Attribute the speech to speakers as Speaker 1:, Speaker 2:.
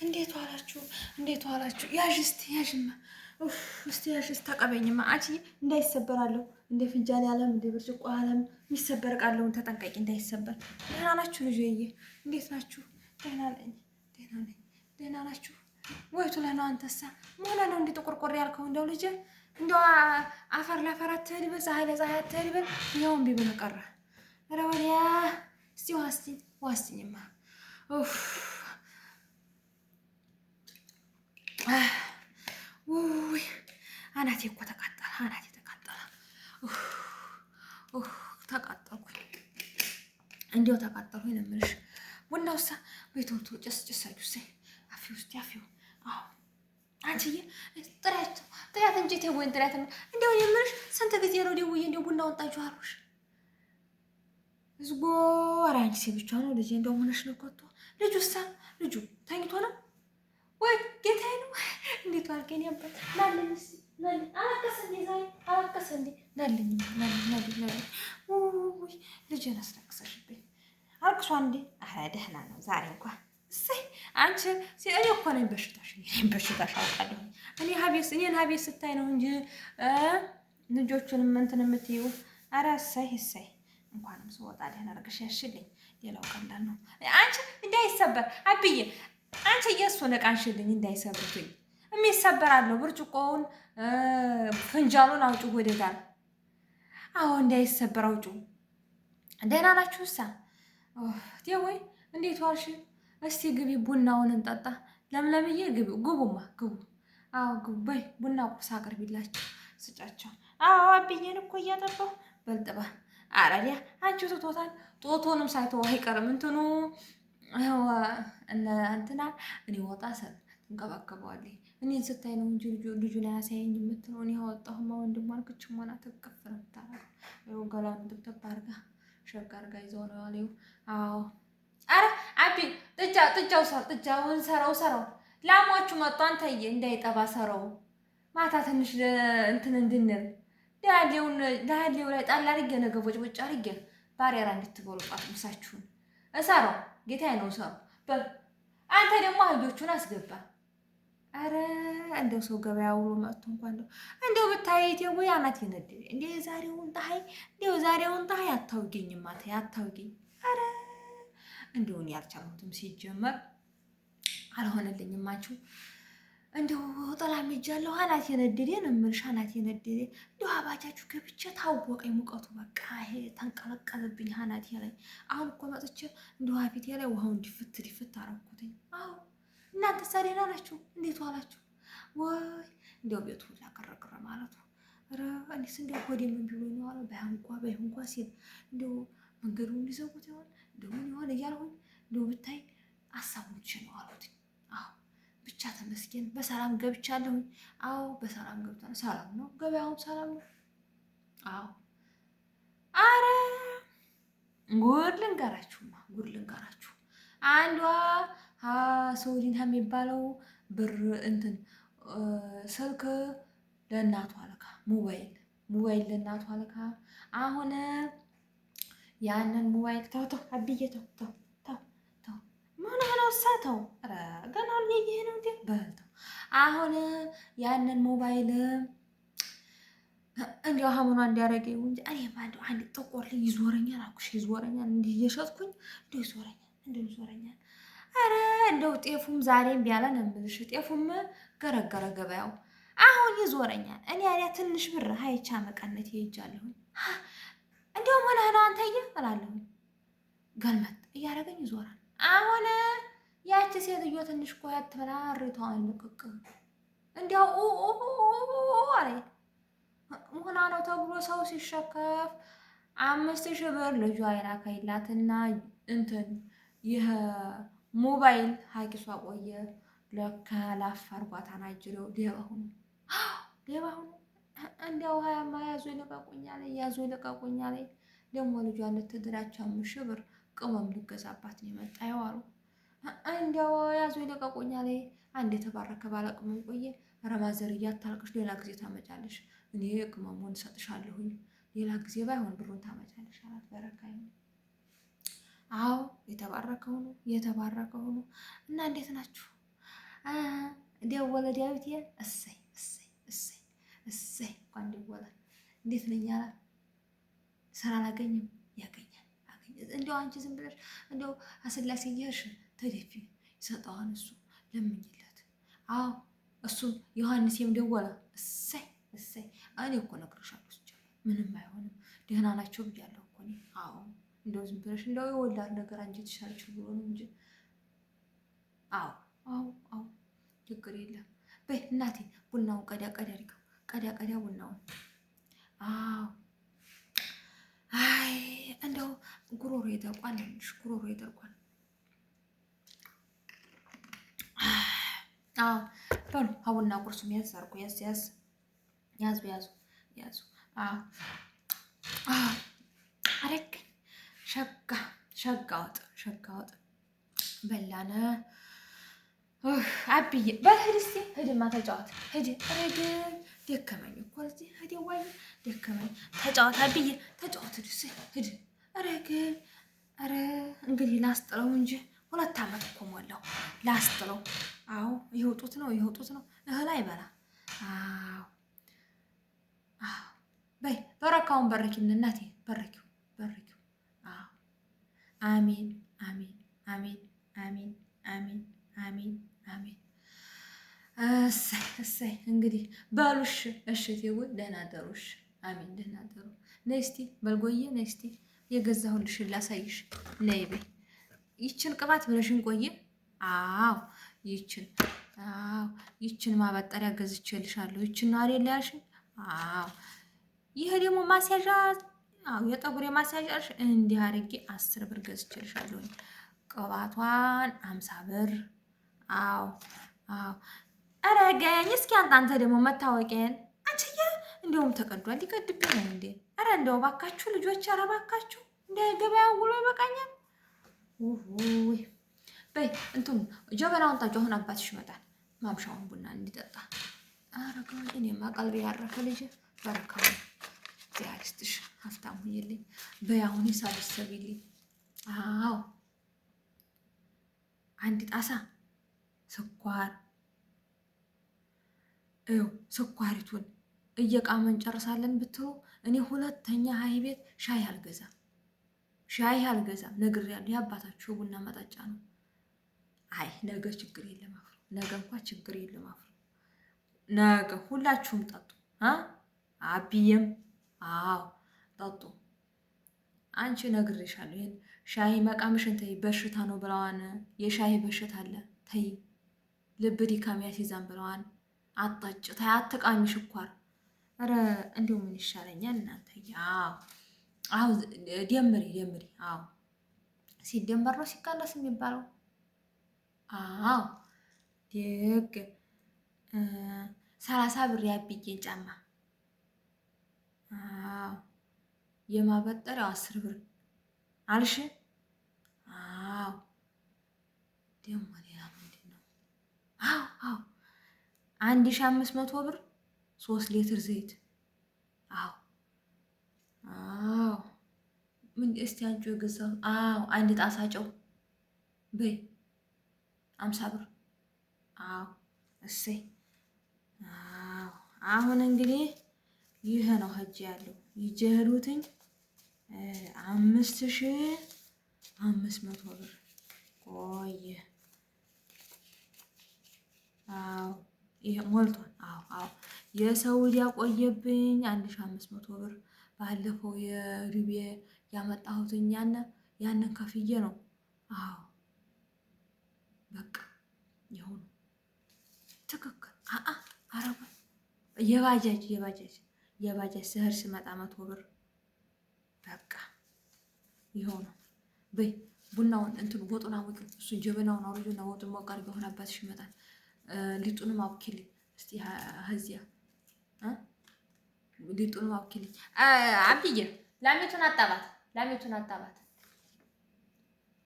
Speaker 1: እንዴት ዋላችሁ? እንዴት ዋላችሁ? ያዥ እስቲ ያዥማ፣ እስቲ ያዥ እስቲ ተቀበኝማ። አንቺ እንዳይሰበራለሁ እንደ ፍንጃል ያለም እንደ ብርጭቆ ያለም የሚሰበር ዕቃ አለውን ተጠንቀቂ፣ እንዳይሰበር። ደህና ናችሁ ልጆዬ? እንዴት ናችሁ? ደህና ነኝ፣ ደህና ነኝ። ደህና ናችሁ ወይቱ ለነው። አንተሳ መሆነ ነው እንዲህ ጥቁርቁር ያልከው? እንደው ልጄ እንደው አፈር ለአፈር አትሄድ በል፣ ፀሐይ ለፀሐይ አትሄድ በል። ይኸው እምቢ ብለህ ቀረ። ኧረ ወዲያ እስቲ ዋስቲኝ፣ ዋስቲኝማ። ውይ አናቴ እኮ ተቃጠለ፣ አናቴ ተቃጠለ፣ ተቃጠልኩኝ፣ እንዲያው ተቃጠልኩኝ ነው የምልሽ። ቡናውሳ ቤቶቱ ጭስ ጭስ አጁሴ አፊ ውስጥ አፊው። አዎ አንቺዬ ጥሪያቸው ጥሪያት እንጂ ተወይን ጥሪያት። እንደው የምልሽ ስንት ጊዜ ነው ደውዬ እንደው ቡና ወጣችሁ አልኩሽ። እዝጎ ኧረ አንቺ ሴት ብቻ ነው ልጄ። እንደው ሆነሽ ነው ኮቶ ልጁሳ ልጁ ተኝቶ ነው ወይ ጌታዬ ነው። እንዴት ዋልከኝ አባት ናለኝ እስኪ ናለኝ። አለቀሰ እንዴ ዛሬ አለቀሰ እንዴ? ናለኝ ናለኝ ናለኝ ናለኝ። ውይ ልጄን አስለቅሰሽብኝ። አልቅሷ እንዴ? ኧረ ደህና ነው ዛሬ እንኳን እሰይ። አንቺ እኔ እኮ ነኝ በሽታሽ፣ እኔ በሽታሽ አውቃለሁ። እኔ ሀቤስ እኔን ሀቤስ ስታይ ነው እንጂ ልጆቹንም እንትን የምትይው። ኧረ እሰይ እሰይ፣ እንኳንም ስወጣ ደህና አድርገሽ ያሽልኝ። ሌላው ቀላል ነው። አንቺ እንዳይሰበር አብዬ፣ አንቺ እየእሱን ዕቃ አንሺልኝ እንዳይሰብርብኝ። የሚሰበር አለው ብርጭቆውን፣ ፍንጃሉን አውጪው ወደ ጋር። አዎ እንዳይሰበር አውጪው። ደህና ናችሁ? እሳ ወይ እንዴት ዋልሽ? እስቲ ግቢ ቡናውን እንጠጣ። ለምለምዬ ግቢ፣ ግቡማ ግቡ። አዎ ግቡ። በይ ቡና ቁርስ አቅርቢላቸው ስጫቸው። አዎ አብዬን እኮ እያጠባሁ በልጥባ አረዲያ አንቺ ትቶታል። ጦቶንም ሳይተው አይቀርም እንትኑ እንትና እኔ ወጣ ሰል ትንከባከበዋለች። እኔን ስታይ ነው እንጂ ልጁን አያሳየኝ የምትለው። እኔ አወጣሁማ ወንድሟን ክችሞና ትቅፍ ነው የምታደርገው። ገላውን ጥብጥብ አድርጋ ሸጋ አድርጋ ይዘው ነው ያለው። አዎ አረ አቢ ጥጃ ጥጃው ሰር ጥጃውን ሰረው ሰረው ላሞቹ መጡ። አንተዬ እንዳይጠባ ሰረው ማታ ትንሽ እንትን እንድንል ዳሌውን ዳሌው ላይ ጣል አድርጌ ነገ ቦጭ አድርጌ ባሪያራ እንድትበሉ ጧት ምሳችሁን እሰረው። ጌታዬ ነው እሰረው። በል አንተ ደግሞ አህዮቹን አስገባ። አረ እንደው ሰው ገበያ ውሎ መጥቶ እንኳን እንደው ብታይ ወይ አናት ይነድል። እንደ ዛሬውን ፀሐይ እንደው ዛሬውን ፀሐይ አታውጊኝም፣ አታውጊኝ። አረ እንደው እኔ አልቻልኩትም ሲጀመር አልሆነልኝም። አንቺው እንደው ጥላም ሄጃለሁ። አናት የነደደ ነው የምልሽ፣ አናት የነደደ እንደው አባጃችሁ ገብቼ ታወቀኝ ሙቀቱ። በቃ ይሄ ተንቀለቀለብኝ አናቴ ላይ። አሁን እኮ መጥቼ እንደው አፊቴ ላይ ውሃውን ድፍት ድፍት አደረኩትኝ። አዎ እናንተ ደህና ናችሁ? እንዴት ዋላችሁ? ወይ እንደው ቤቱ ሁላ ቅርቅር ማለቱ። ኧረ እኔስ እንደው ሆዴ ምን ቢሆን ነው አለ በያንኳ በይንኳ ሲል እንደው መንገዱን ሊዘጉት ይሆን እንደው ምን ይሆን እያልሁኝ እንደው ብታይ አሳቦች ነው አሉት። አዎ ብቻ ተመስገን በሰላም ገብቻለሁኝ። አዎ በሰላም ገብቷል። ሰላም ነው፣ ገበያውም ሰላም ነው። አዎ አረ ጉድ ልንገራችሁማ፣ ጉድ ልንገራችሁ። አንዷ ሰውዲን የሚባለው ብር እንትን ስልክ ለእናቷ ልካ ሞባይል ለእናቷ ልካ አሁን ያንን ሞባይል ተው ተው አብዬ ተው ተው ተው ተው ምን ሆነው እሳ ተው ኧረ ገና እያየህ ነው እንዴ በል ተው። አሁን ያንን ሞባይል እንዲያው ሀሙኗ እንዲያደርገኝ እንጂ እኔማ እንደው አንድ ጥቁር ልጅ ይዞረኛል አልኩሽ፣ ይዞረኛል እንዲህ እየሸጥኩኝ እንደው ይዞረኛል፣ እንደው ይዞረኛል። ኧረ እንደው ጤፉም ዛሬም ቢያለ ነው የምልሽ፣ ጤፉም ገረገረ ገበያው አሁን ይዞረኛል። እኔ ያዲያ ትንሽ ብር ሀይቻ መቀነት ይሄጃለሁኝ። እንዲያው ሆነህ ነው አንተዬ እላለሁኝ። ገልመጥ እያደረገኝ ይዞራል። አሁን ያቺ ሴትዮ ትንሽ ቆየት ብላ እሪታዋን ልቅቅ እንዲያው አለኝ። መሆና ነው ተብሎ ሰው ሲሸከፍ 5000 ብር ልጇ የላከላትና እንትን ይህ ሞባይል ሀቂሷ ቆየ። ለካ ላፍ አርጓታ ናጅሬው ሌባ ሁኑ ሌባ ሁኑ። እንዲያው ሀያማ ያዙ ይልቀቁኛል፣ ያዙ ይልቀቁኛል። ደግሞ ልጇ ልትድራቸው 5000 ብር ቅመም ልገዛባት ነው የመጣ አሉ። እንዲያው ያዙ ይልቀቁኛል። አንድ የተባረከ ባለ ቅመም ቆየ። ኧረ ማዘር እያታልቅሽ ሌላ ጊዜ ታመጫለሽ፣ እኔ ቅመሙን እሰጥሻለሁኝ፣ ሌላ ጊዜ ባይሆን ብሩን ታመጫለሽ አላት። በረካ ይሁን። አዎ የተባረከ ሁኑ፣ የተባረከ ሁኑ። እና እንዴት ናችሁ? ደወለ ዳዊት። እሰይ እሰይ እሰይ እሰይ እንኳን ደወለ። እንዴት ነኝ አላ ስራ አላገኝም። ያገኛል። እንዲያው አንቺ ዝም ብለሽ እንዲያው አስላሴ እየሄድሽ ተደፊ ይሰጠዋል እሱ ለምኝለት። አዎ እሱም ዮሐንስም ደወለ። እሰይ እሰይ እኔ እኮ እነግርሻለሁ ሲጀመር ምንም አይሆንም ደህና ናቸው ብያለሁ እኮ እኔ። አዎ እንደው ዝም ብለሽ እንደው የወላድ ነገር አንጀትሽ አልችል ብሎ ነው እንጂ። አዎ አዎ አዎ ችግር የለም። በይ እናቴ ቡናውን ቀዳ ቀዳ አድርጊው፣ ቀዳ ቀዳ ቡናውን። አዎ አይ እንደው ጉሮሮ ይደርቋል፣ ትንሽ ጉሮሮ ይደርቋል። አዎ በሉ ሀቡና ቁርሱን ያዝ አድርጎ ያዝ ያዝ ያዙ ያዙ ያዙ። አዎ አዎ አረገኝ። ሸጋ ሸጋ ወጥ ሸጋ ወጥ በላነ። አብዬ በል ሂድ እስኪ ሂድማ ተጫወት ሂድ። ኧረ ደከመኝ እኮ እዚህ ሂድ ወይ ደከመኝ። ተጫወት አብዬ ተጫወት ሂድ እስኪ ሂድ። ኧረ ግን ኧረ እንግዲህ ላስጥለው እንጂ 2 ዓመት እኮ ሞላው። ላስጥለው። አዎ ይኸው ጡት ነው ይኸው ጡት ነው። እህል አይበላ። አዎ አዎ በይ በረካውን በረኪን እናቴ በረኪው በረኪው። አዎ አሜን አሜን አሜን አሜን አሜን አሜን አሜን። እሰይ እሰይ። እንግዲህ በሉሽ። እሺ ትይው ደህና ደሩሽ። አሜን ደህና ደሩ። ነይ እስቲ በልጎዬ ነይ እስቲ የገዛሁልሽን ላሳይሽ። ነይ በይ ይችን ቅባት ብለሽን ቆየ። አዎ ይችን አዎ ይችን ማበጠሪያ ገዝቼልሻለሁ። ይችን ነው አይደል ያልሽኝ? አዎ ይሄ ደግሞ ማስያዣ፣ አዎ የጠጉር ማስያዣ እንዲህ አድርጌ 10 ብር ገዝቼልሻለሁ። ቅባቷን 50 ብር። አዎ አዎ። ኧረ ገኝ እስኪ አንተ ደግሞ መታወቂያን አንቺዬ፣ እንደውም ተቀዷል። ሊቀድብኝ ነው እንዴ? ኧረ እንደው ባካችሁ ልጆች፣ ኧረ ባካችሁ እንደ ገበያ ውሎ ይበቃኛል። ውይ በይ እንትኑ ጀበናውን ጣጭ። አሁን አባትሽ ይመጣል ማምሻውን ቡና እንዲጠጣ። ኧረ ገኝ እኔማ ቀልቤ ያረፈ ልጅ በረካውን እግዚአብሔር ይስጥሽ፣ ሀብታም ሁኚልኝ። በይ አሁን ሂሳብ ይሰቢልኝ። አዎ አንድ ጣሳ ስኳር ይኸው ስኳሪቱን እየቃመን እንጨርሳለን ብትሉ እኔ ሁለተኛ ሀይ ቤት ሻይ አልገዛም፣ ሻይ አልገዛም። ነግሬያለሁ። የአባታችሁ ቡና መጠጫ ነው። አይ ነገ ችግር የለም አፍሮ፣ ነገ እንኳ ችግር የለም አፍሮ። ነገ ሁላችሁም ጠጡ። አብዬም አዎ ጠጡ። አንቺ ነግሬሻለሁ። ይሄን ሻይ መቃምሽን ተይ፣ በሽታ ነው ብለዋን። የሻይ በሽታ አለ ተይ፣ ልብ ድካም ያስይዛን ብለዋን። አጣጭ ተይ፣ አትቃሚ ሽኳር። ኧረ እንዲሁ ምን ይሻለኛል እናንተ። አዎ አዎ፣ ደምሪ ደምሪ። አዎ ሲደመር ነው ሲቀነስ የሚባለው። አዎ ደግ 30 ብር ያብዬን ጫማ። አዎ የማበጠሪያው 10 ብር አልሽ። አዎ ደግሞ ሌላ ምንድን ነው? አዎ አዎ 1500 ብር 3 ሊትር ዘይት። አዎ አዎ ምን እስቲ አንቺ የገዛው? አዎ አንድ ጣሳ ጨው በይ 50 ብር። አዎ እሰይ። አዎ አሁን እንግዲህ ይህ ነው ሂጅ ያለው ይዤ ሄዱትኝ 5500 ብር ቆየ። አዎ ይሄ ሞልቷል። አዎ አዎ የሰው ያቆየብኝ 1500 ብር ባለፈው የሩቤ ያመጣሁትኝ ያንን ከፍዬ ነው። አዎ በቃ ይሁኑ ትክክል። አአ አረባ የባጃጅ የባጃጅ የባጃጅ ስህር ስመጣ 100 ብር በቃ ይኸው ነው። በይ ቡናውን እንትን ወጡን አሞቂው፣ እሱን ጀበናውን አውርጂና ወጡን ሞቅ አድርጊው። አሁን አባትሽ ይመጣል። ሊጡንም አብኪልኝ እስቲ እዚያ ሊጡንም አብኪልኝ። አብዬ ላሚቱን አጣባት፣ ላሚቱን አጣባት።